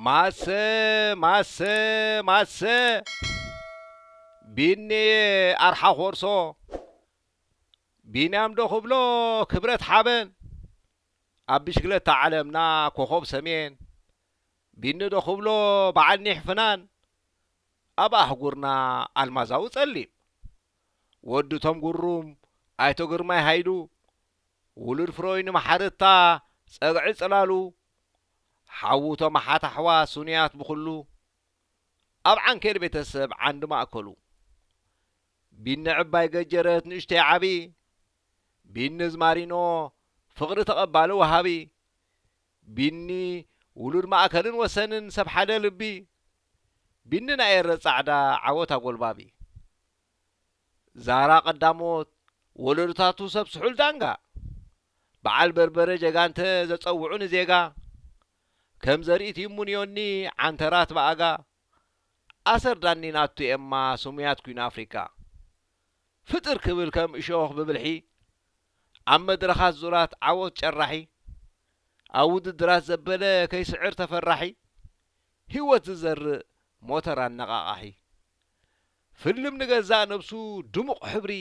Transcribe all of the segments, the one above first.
ማሰ ማሰ ማሰ ቢኒ ኣርሓ ኾርሶ ቢንያም ዶ ክብሎ ክብረት ሓበን ኣብ ብሽክለታ ዓለምና ኮኾብ ሰሜን ቢኒ ዶ ክብሎ በዓል ኒሕ ፍናን ኣብ ኣህጉርና ኣልማዛዊ ጸሊም ወዲ ቶም ጉሩም ኣይቶ ግርማይ ሃይሉ ውሉድ ፍሮይ ንመሓርታ ጸግዒ ጽላሉ ሓዉ ቶም ሓታሕዋ ሱንያት ብኹሉ ኣብ ዓንኬል ቤተሰብ ዓንዲ ማእከሉ ቢኒ ዕባይ ገጀረት ንእሽተይ ዓቢ ቢኒ ዝማሪኖ ፍቕሪ ተቐባሊ ወሃቢ ቢኒ ውሉድ ማእከልን ወሰንን ሰብ ሓደ ልቢ ቢኒ ናይ ኤረ ጻዕዳ ዓወት ኣጎልባቢ ዛራ ቀዳሞት ወለዶታቱ ሰብ ስሑል ዳንጋ በዓል በርበረ ጀጋንተ ዘጸውዑ ንዜጋ ከም ዘርኢት ይሙንዮኒ ዓንተራት ብኣጋ ኣሰር ዳኒ ናቱ ኤማ ስሙያት ኩይኑ ኣፍሪቃ ፍጥር ክብል ከም እሾኽ ብብልሒ ኣብ መድረኻት ዙራት ዓወት ጨራሒ ኣብ ውድድራት ዘበለ ከይስዕር ተፈራሒ ህይወት ዝዘርእ ሞተር ኣነቓቓሒ ፍልም ንገዛእ ነብሱ ድሙቕ ሕብሪ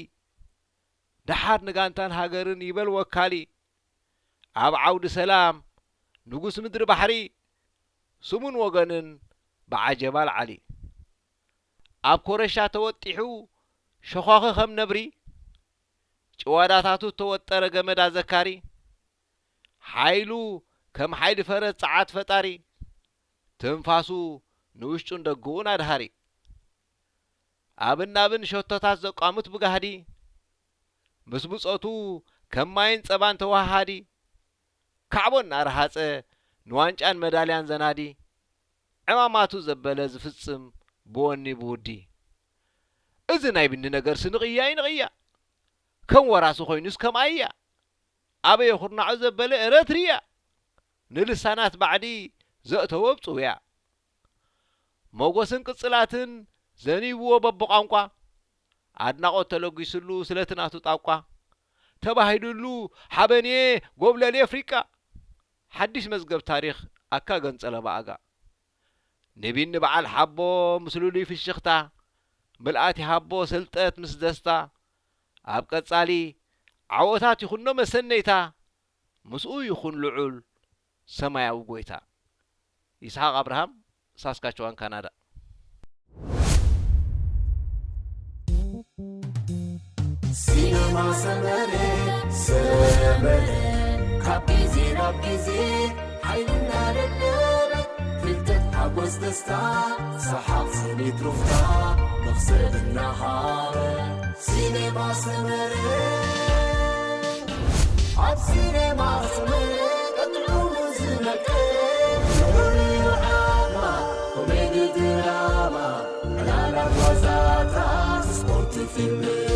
ደሓር ንጋንታን ሃገርን ይበል ወካሊ ኣብ ዓውዲ ሰላም ንጉስ ምድሪ ባሕሪ ስሙን ወገንን ብዓጀባ ኣልዓሊ ኣብ ኮረሻ ተወጢሑ ሸዃኺ ከም ነብሪ ጭዋዳታቱ ተወጠረ ገመድ ኣዘካሪ ሓይሉ ከም ሓይሊ ፈረስ ጸዓት ፈጣሪ ትንፋሱ ንውሽጡን ደግኡን ኣድሃሪ ኣብን ናብን ሸቶታት ዘቋምት ብጋህዲ ምስ ብጾቱ ከም ማይን ጸባን ተወሃሃዲ ካዕቦ እናረሃጸ ንዋንጫን መዳልያን ዘናዲ ዕማማቱ ዘበለ ዝፍጽም ብወኒ ብውዲ እዚ ናይ ብኒ ነገርሲ ንቕያ እዩ ንቕያ ከም ወራሲ ኮይኑስ ከም ኣያ ኣበየ ኩርናዑ ዘበለ ኤረትርያ ንልሳናት ባዕዲ ዘእተወ ብጽውያ ሞጎስን ቅጽላትን ዘንይብዎ በብቋንቋ ኣድናቖት ተለጊስሉ ስለቲ ናቱ ጣቋ ተባሂሉሉ ሓበንየ ጎብለል ኣፍሪቃ ሓድሽ መዝገብ ታሪኽ ኣካ ገንጸለ ብኣጋ ንቢኒ በዓል ሓቦ ምስ ልሉይ ፍሽኽታ ምልኣት ይሃቦ ስልጠት ምስ ደስታ ኣብ ቀጻሊ ዓወታት ይኹኖ መሰነይታ ምስኡ ይኹን ልዑል ሰማያዊ ጎይታ ይስሓቅ ኣብርሃም ሳስካቸዋን ካናዳ ሲነማ ሰመረ ሰመረ ካብ ግዜ ናብ ግዜ ሓይልና ደለበ ፍልጠት ሓጎስ ደስታ ሰሓቕ ስኒት ሩፍታ መኽሰብ እናሃበ ሲነማ ሰመረ ኣብ ሲነማ ሰመረ ቀጥዑ ዝነቀ ፍሉይ ዓማ ኮሜዲ ድራማ ዕላላት ዋዛታት ስፖርት ፊልም